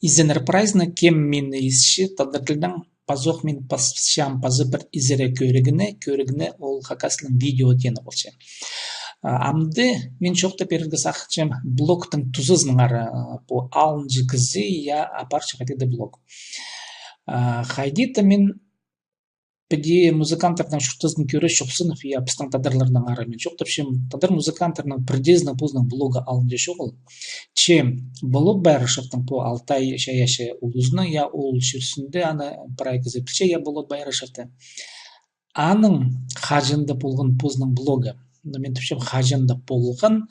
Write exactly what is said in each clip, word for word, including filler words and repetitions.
Изеннер прайзына, кем мині исче, тадар тілнең пазох мин пасчам паза пір изере кӧрігні, кӧрігні ол хакас тілінең видео теені полча. А, амды мин чоохтап пирерге сағынчам блогтың тузазынаңар, а, пу алынҷа кізі, я, апарча хайди-да блог. А, хайди-да мин піди музыканттарның чуртазын кӧрчем, чохсынып, я, пістің тадарларнаңар мин чоохтапчам, тадар музыканттарның пірдеезінің позының блогы алынҷа чоғыл. Че Болот Байрышевтің, пу Алтай чайаачы улузының, я, ол чир ӱстӱнде аны прай кізі пілче, я, Болот Байрышевті. Аның хаҷан-да полған позының блогы. Ну, мин тіпчем, хаҷан-да полған,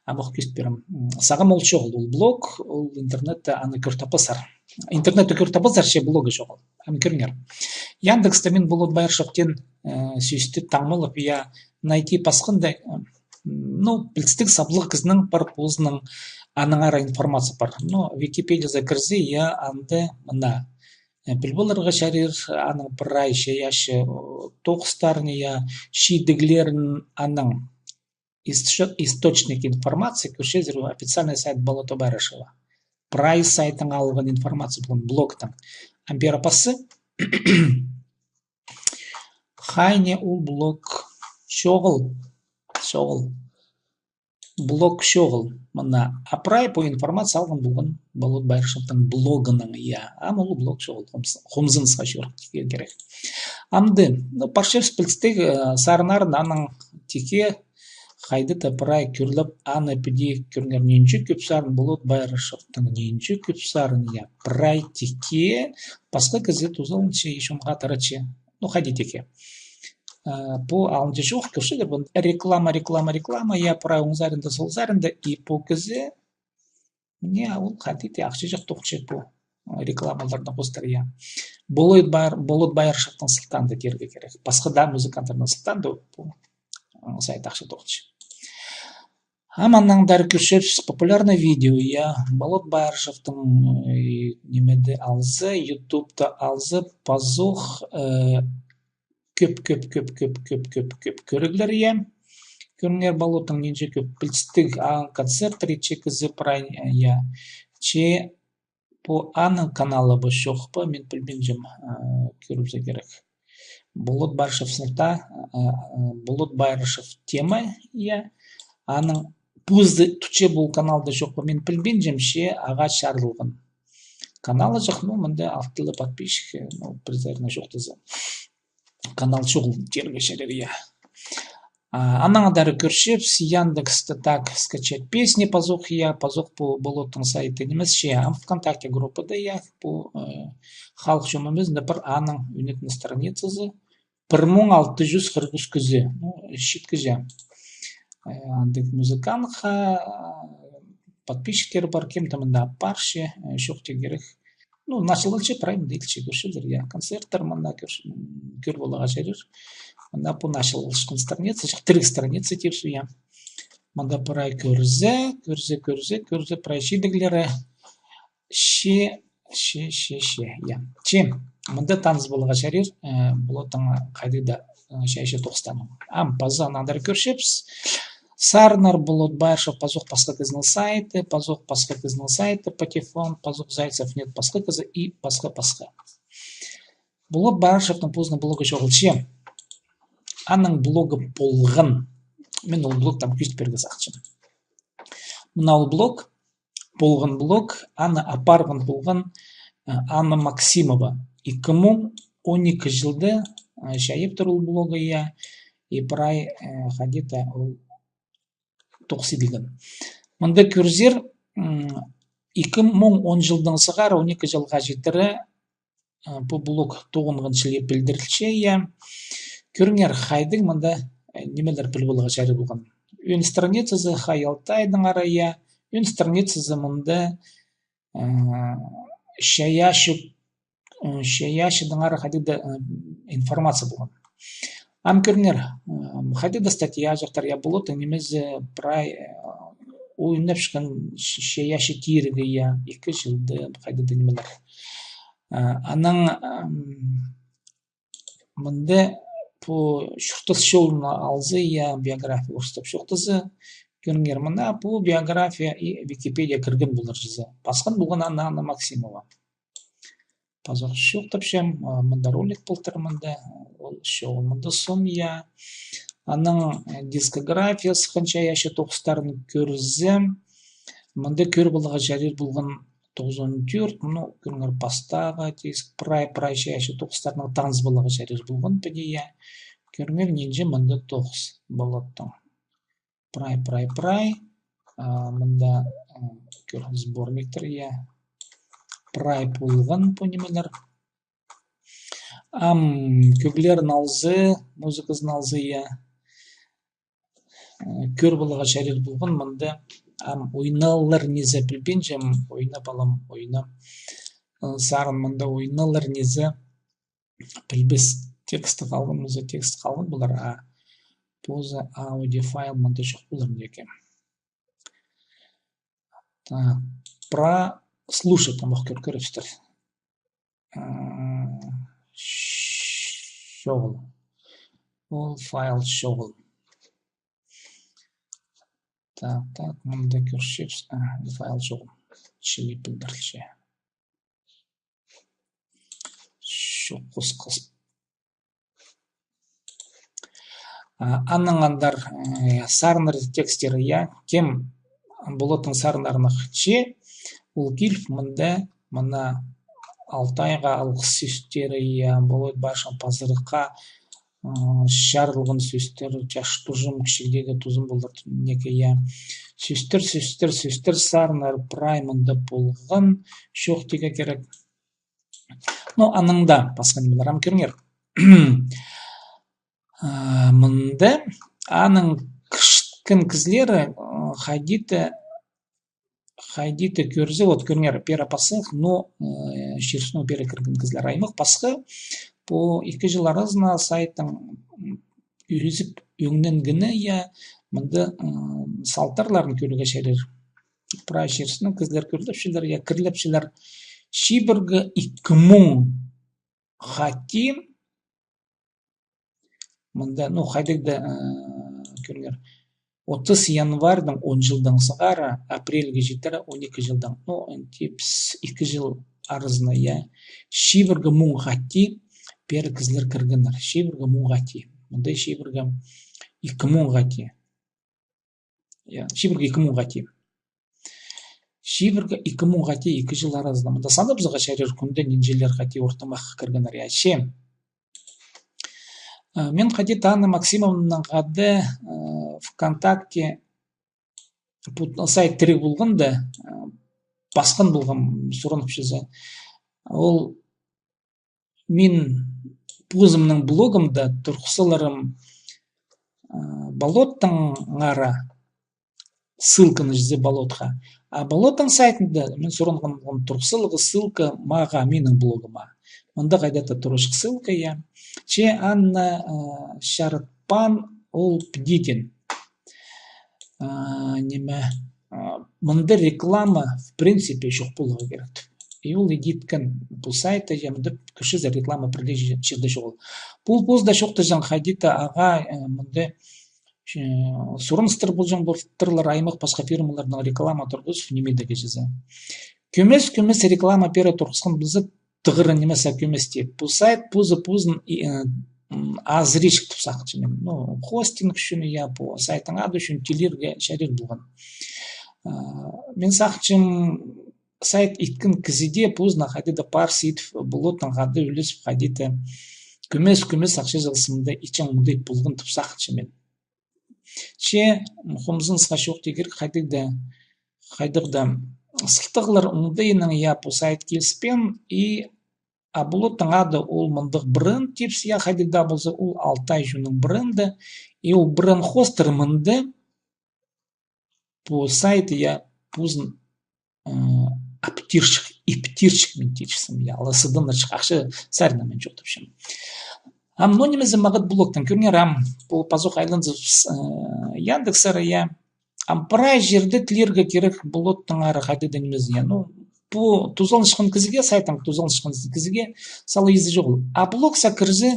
ам ох кӧзіт пирем. М, сағам ол чоғыл, ол блог, ол интернетте аны кӧр таппассар. Интернетте кӧр таппассар, че блогы чоғыл. Ам кӧріңер. Яндексте мин Болот Байрышев теен, э, сӧсті таңмалап, я, найти пасханда, э, ну, пілдістіг, саблығ кізінің пар позының аннаңар информация пар. Ну, Википедиязар кірзе, я, анда мына, э, піл поларға чарир, аның прай чайаачы, э, тоғыстарын, я, чидіглерін, аның исто-, источник информации, кӧрчезер, официальный сайт Болота Байрышева. Прай сайттаң алған информация полған, блогтаң. Ам пеер пасса, хайди ол блог, чоғыл, чоғыл. Блог чоғыл. Мына, а прай пу информация алған полған Болот Байрышевтің блогынаң, я. Ам ол блог чоғыл, хомзынысха чӧрерге кирек. Амды, ну, парчабыс, пілдістіг, э, сарыннарын аның тикке хайди-да прай кӧрлеп, аны піди кӧріңер, нинҷе кӧп сарын, Болот Байрышевтің нинҷе кӧп сарын, я, прай тикке, пасха кізі тузаланча, ещё мағаа таратча. Ну, хайди тикке. Э, пу алынҷа чоғыл, кӧрчезер, пу реклама, реклама, реклама, я, прай оң саринда, сол саринда, и пу кізі, мына ол хайди-да ахчаҷах тоғынча пу рекламаларны хоостыра, я. Болот Байр-, Болот Байрышевтің сылтаанда тирге кирек. Пасха даа музыканттарның сылтаанда пу, м, сайт ахча тоғынча. Ам аннаң андар кӧрчебіс популярный видео, я, Болот Байрышевтің, э, нимеде алза, ютубта алза, пазох, э, кӧп, кӧп, кӧп, кӧп, кӧп, кӧп, кӧп кӧріглер, я. Кӧріңер, Болоттың нинҷе кӧп, пілдістіг, а, концерт, ретче кізі прай, я. Че пу аның каналы ба, чох па, мин пілбинчем, а, кӧрібізерге кирек. Болот Байрышев сынап та, а, а, Болот Байрышев тема, я. Аның позы тутча пу каналда, чох па, мин пілбинчем, че ағаа чарыдылған. Каналыҷах, ну, мында алты ле подписчик, ну, пір саринаң чоохтаза. Канал чоғыл тирге чарир, я. А, аннаң андар кӧрчебіс, Яндексте так скачать песни, пазох, я, пазох пу Болоттың сайты нимес, че, ам ВКонтакте группада, я, пу, э, халых чонымызында пір аның ӱнетін страницазы, пір муң алты чӱс хырых ӱс кізі, ну, читкіҷе. Э, андағ музыкантха, э, подписчиктері пар, кем-де мында апарча, э, чоохтирға кирек. Ну, началалча, прай мында иділче, кӧрчезер, я, концерттер мында кӧр-, кӧр поларға чарир. Мында пу началалчатхан страница, чох, тіріг страница тирзер, я. Мында прай кӧрзе, кӧрзе, кӧрзе, кӧрзе, прай чидіглері. Че, че, че, че, я. Че, мында таныс поларға чарир, э, Болоттың хайдағ-да, э, чайаачы тоғыстарынаң. Ам паза аннаң андар кӧрчебіс. Сарыннар, Болот Байрышев, пазох пасха кізінің сайты, пазох пасха кізінің сайты, патефон, пазох Зайцев, нет, пасха кізі и пасха, пасха. Болот Байрышевтің позының блогы чоғыл, че. Аның блогы полған. Мин ол блогты кӧзіт пирерге сағынчам. Мына ол блог, полған блог, аны апарған полған, э, Анна Максимова. Ікі муң он ікі чылда, э, чайаптыр ол блогы, я, и прай, э, хайди-да ол тоғыс иділген. Мында кӧрзер, м, ікі муң он чылдаң сығара он ікі чылға читіре, э, пу блог тоғынған чылы пілдірілче, я. Кӧріңер, хайдағ мында, э, нимелер піл поларға чарир полған. Ӧӧн страницазы Хай Алтайдаңар, я. Ӧӧн страницазы мында, э, чайаачы, э, чайаачыдаңар хайдағ-да, э, информация полған. Ам кӧріңер, э, хайдағ-да статьяҷахтар, я, Болоттың нимезі, э, прай, э, ойнапчатхан ч-, чайаачы тирігі, я, ікі чылда, хайдағ-да нимелер. Э, анаң, ам, мында пу чуртас чолын алза, я, биография орыстап чоохтаза, Кӧріңер, мына пу биография и Википедия кірген полар чізе. Пасхан полған Анна, Анна Максимова. Пазох чоохтапчам, а, мында ролик полтыр мында, ол чоғыл мында сом, я. Аның, э, дискографиязы хынча ача тоғыстарын кӧрзем, мында кӧр поларға чарир полған тоғызон тӧрт, ну, кӧріңер, пастағы диск, прай, прай ча ача тоғыстарының таныс поларға чарир полған піди, я. Кӧріңер, нинҷе мында тоғыс полаттың. Прай, прай, прай. А, мында, а, кӧр, сборниктер, я. Прай полған пу нимелер. Ам кӧглерін алза, музыказын алза, я. Э, кӧр поларға чарир полған мында. Ам ойналар низе пілбинчем, ойнап алам, ойнап. Э, сарын мында ойналар низе. Пілбес, тексті халған, позы текст халған полар, а позы аудиофайл мында чох полар неке. Так, прослушать, тамох кӧр, кӧрерсіздер. А, чоғыл. Ол файл чоғыл. Так, так, мында кӧрчебіс. А, файл чоғыл. Чіли пілдірілче. Чох, хыс, хыс. А, анаң андар, э, сарыннар текстері, я, кем Болаттың сарыннарына хынча, ол киліп мында, мына Алтайға алғыс сӧстері, я, Болат паҷаң пазырыхха, ы, чарылған сӧстер, чаш тузым, кічігдегі тузым полар неке, я. Сӧстер, сӧстер, сӧстер, сарыннар прай мында полған, чох тигі кирек. Ну, анаң даа пасха нимелер ам кӧріңер. А, мында аның кічіг кізілері, ы, хайди-да, хайди-да кӧрзе, вот кӧріңер, пеер пазох, но, ы, чирсінең пеер кірген кізілер аймах пасха. Пу ікі чыл аразына сайттың, м, ӧзіп ӧңненгені, я, мында, ы, салтарларын кӧрерге чарир. Прай чирсінең кізілер кӧрлепчелер, я, кірлепчелер. Чибіргі ікі муң хати. Мында, ну, хайдағ-да, э, кӧріңер. Отыс январьдаң он чылдаң сығара, апрельге читіре он ікі чылдаң. Ну, типс, ікі чыл аразына, я. Чибіргі муң хати пеер кізілер кіргеннер. Чибіргі муң хати. Мында чибіргі ікі муң хати. Я, чибіргі ікі муң хати. Чибіргі ікі муң хати ікі чыл аразында. Мында санап саларға чарир, кӱнде нинҷелер хати ортымах кіргеннер, я, че. Э, мин хайди-да Анна Максимовнанаң хада, э, ВКонтакте пу сайт тіріг полғанда, э, пасхан полғам сурынып чізе. Ол мин позымның блогымда турғыс саларым, а, Болаттаңар, ссылканы чізе Болатха. А Болаттың сайтында мин сурынғам, турғыс саларға ссылка мағаа, минің блогыма. Мында хайда-да турҷых ссылка, я. Че Анна, а, чарытпаан ол піди тее. А, ниме, а, мында реклама, в принципе, чох поларға кирек. И ол иди иткен пу сайтта, я, мында кӧрчезер, реклама пір дее чирде чоғыл. Пу позы даа чоохтаҷаң хайди-да ағаа, э, мында, э, сурыныстар полҷаң полтырлар аймах пасха фирмаларның реклама турғызып, ниме дее чізе. Кӧмес-кӧмес реклама пеер турғысхан полза, тығыры нимес, а кӧмес тее. Пу сайт позы позын и, э, м, азырирҷых тіп сағынчам мин. Ну, хостинг ӱчӱн, я, пу сайттың ады ӱчӱн тилирге чарир полған. А, мин сағынчам, сайт иткен кізі дее позына хайди-да парыс итіп, Болаттың хада ӱлезіп, хайди-да кӧмес-кӧмес ахча чыылысында итчең оңдай полған тіп сағынчам мин. Че хомзынысха чоохтирға кирек, хайдағ-да, хайдағ-да сылтағлар оңдайынаң, я, пу сайт киліспеен, и, а, Болаттың ады ол мындағ бренд тіпче, я, хайдағ-да полза, ол Алтай чонның бренді, и ол бренд хостыра мында, пу сайт, я, позын, э, аптирҷых, иптирҷых мин тіпчем, я, аласыдынарҷых, ахча саринаң мин чоохтапчам. Ам, ну, нимезі мағат блогтаң, кӧріңер, ам, пу пазох айланза, э, Яндексер, я, ам прай чирде тілирге кирек Болаттаңар хайдағ-да нимезін, я. Ну, пу тузаланчатхан кізіге, сайттаң тузаланчатхан кізіге сала изі чоғыл. А блогса кірзе,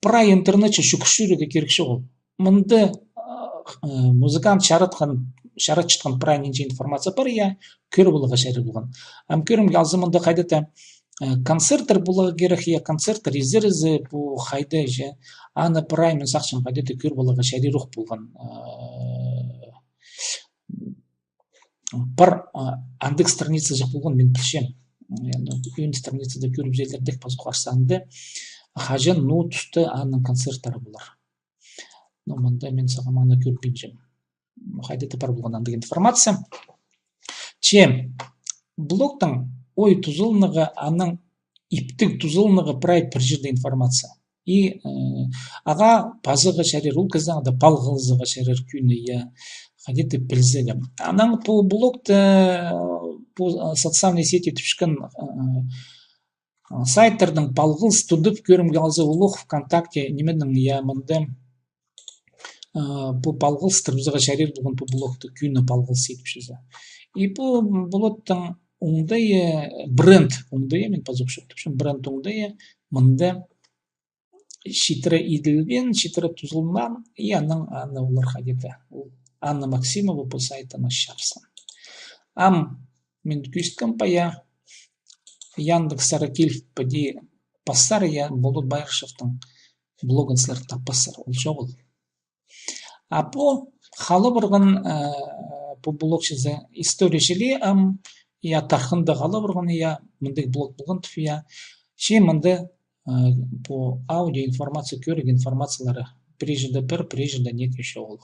прай интернетче чӱгӱрерге кирек чоғыл. Мында, а, э, музыкант чаратхан, чаратчатхан прай нинҷе информация пар, я, кӧр поларға чарир полған. Ам кӧрімге алза, мында хайди-да, э, концерттер поларға кирек, я, концерттер изерзе, пу хайди же, аны прай мин сағынчам хайди-да кӧр поларға чарир ох полған. Э, пар, а, андағ страницаҷах полған, мин пілчем. Э, ну, ӧӧн страницада кӧрібізерлер дее пазох арса анда. Хаҷан, ноо туста аның концерттері полар. Ну, мында мин сағам аны кӧрбинчем. Хайди-да пар полған андағ информация. Че блогтың ой тузаланығы, аның иптіг тузаланығы прай пір чирде информация. И, э, ағаа пазарға чарир, ол кізі анда палғалызарға чарир кӧні, я, хайди-да пілзеге. Анаң пу блогты, пу, э, социальный сеть тіпчеткен, э, сайттарның палғалыс тудып, кӧрімге алза, ол ох ВКонтакте, нименің, я, мында, э, пу палғалыстырыбызарға чарир полған пу блогты кӧні палғалыс идіп чізе. И пу блогтың оңдайы, бренд оңдайы, мин пазох чоохтапчам, бренд оңдайы, мында читіре иділбеен, читіре тузаланмаан, и анаң аны олар хайди-да. Ол Анна Максимова пу сайтыны чарысхан. Ам мин кӧзіткем пая, Яндекс сари киліп піди пассар, я, Болот Байрышевтің блогын сірер таппассар, ол чоғыл. А пу хала парған, э, пу блог чізе история чіли, ам, я, тархында хала парған, я, мындағ блог полған тіп, я. Че мында, э, пу аудиоинформация, кӧріг информациялары пір чирде пір, пір чирде ниме чоғыл.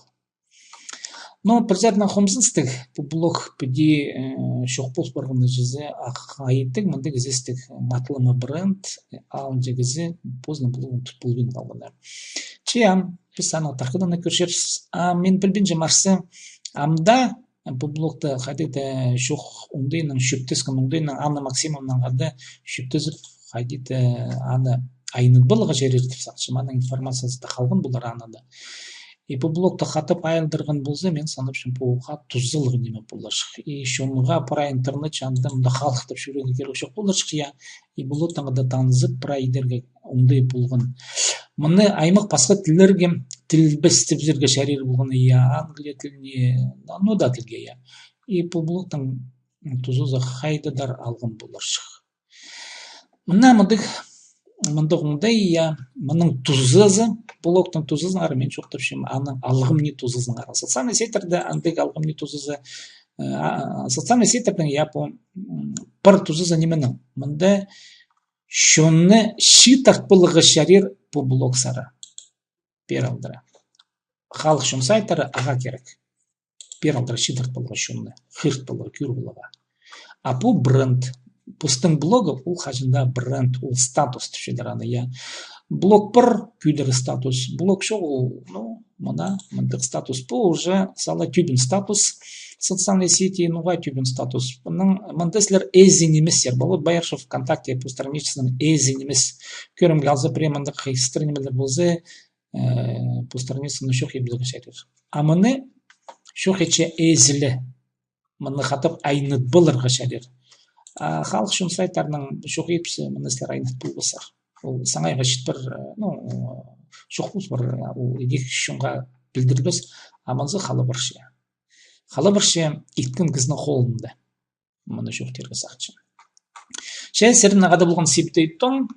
Но пір саринаң хомзыныстығ, пу блог піди, э, чох пол парғаны чізе, ах, хайдағ мындағ ізестіг, матлама бренд, э, алынҷа кізі позының блогын тут полбин халғаны. Че ам піс аны тархыдаң на кӧрчебіс. А мин пілбинчем, арса, амды пу блогты хайди-да чох оңдайнаң, чӧптескен оңдайнаң, Анна Максимовнаң хада чӧптезіп, хайди-да аны айнытып аларға чарир тіп сағынчам, аның информациязы даа халған полар анда. И пу блогты хатап айылдырған полза, мин санапчам, пу ох тузалығ ниме поларҷых. И чонға прай интернет чанында мында халыхтап чӧрерге кирек чох поларҷых, я. И пу блогтаң даа танызып, прай идерге оңдай полған. Мыны аймах пасха тіллерге тілбестебізерге чарир полған, я, англия тіліне, ну, ну даа тілге, я. И пу блогтың тузазы хайдағ-да алғым поларҷых. Мына мындағ, мындағ оңдай, я, мының тузазы, блогтың тузазынаңар мин чоохтапчам, аның алғым ни тузазынаңар. Социальный сетьтерде андағ алғым ни тузазы, э, а, социальный сетьтердең, я, пу, м, пір тузазы нименің. Мында чонны чыдырт поларға чарир пу блог сари. Пеер алдыра. Халых чон сайттары ағаа кирек. Пеер алдыра чыдырт поларға чонны, хығырт поларға, кӧр поларға. А пу бренд. Постың блогы, ол хаҷан даа бренд, ол статус тіпчелер аны, я. Блог пар, кӧдір статус. Блог чоғыл, ну, мына, мындағ статус. Пу уже сала тӧбін статус. Социальный сети, ну, ға тӧбін статус. Мының, мында сірер ээзі нимессер. Болот Байрышев ВКонтакте пу страницасының ээзі нимес. Кӧрімге алза, пірее мындағ хыстыра нимелер полза, э, пу страницаны чох идіп аларға чарир. А мыны чох итче ээзі ле. Мыны хатап айнытып аларға чарир. А халых чон сайттарынаң чох итсе, мыны сірер айнытып полбассар. Ол саңайға читпер, э, ну, чох полбассар, ол идӧк чонға пілдірбес, а мынзы хала парча. Хала парча иткен кізінің холында. Мыны чох тирге сағынчам. Че сірернең хада полған Сибдей Том,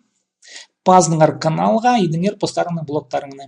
пазыныңар каналға, идіңер постарыңның блогтарыңны.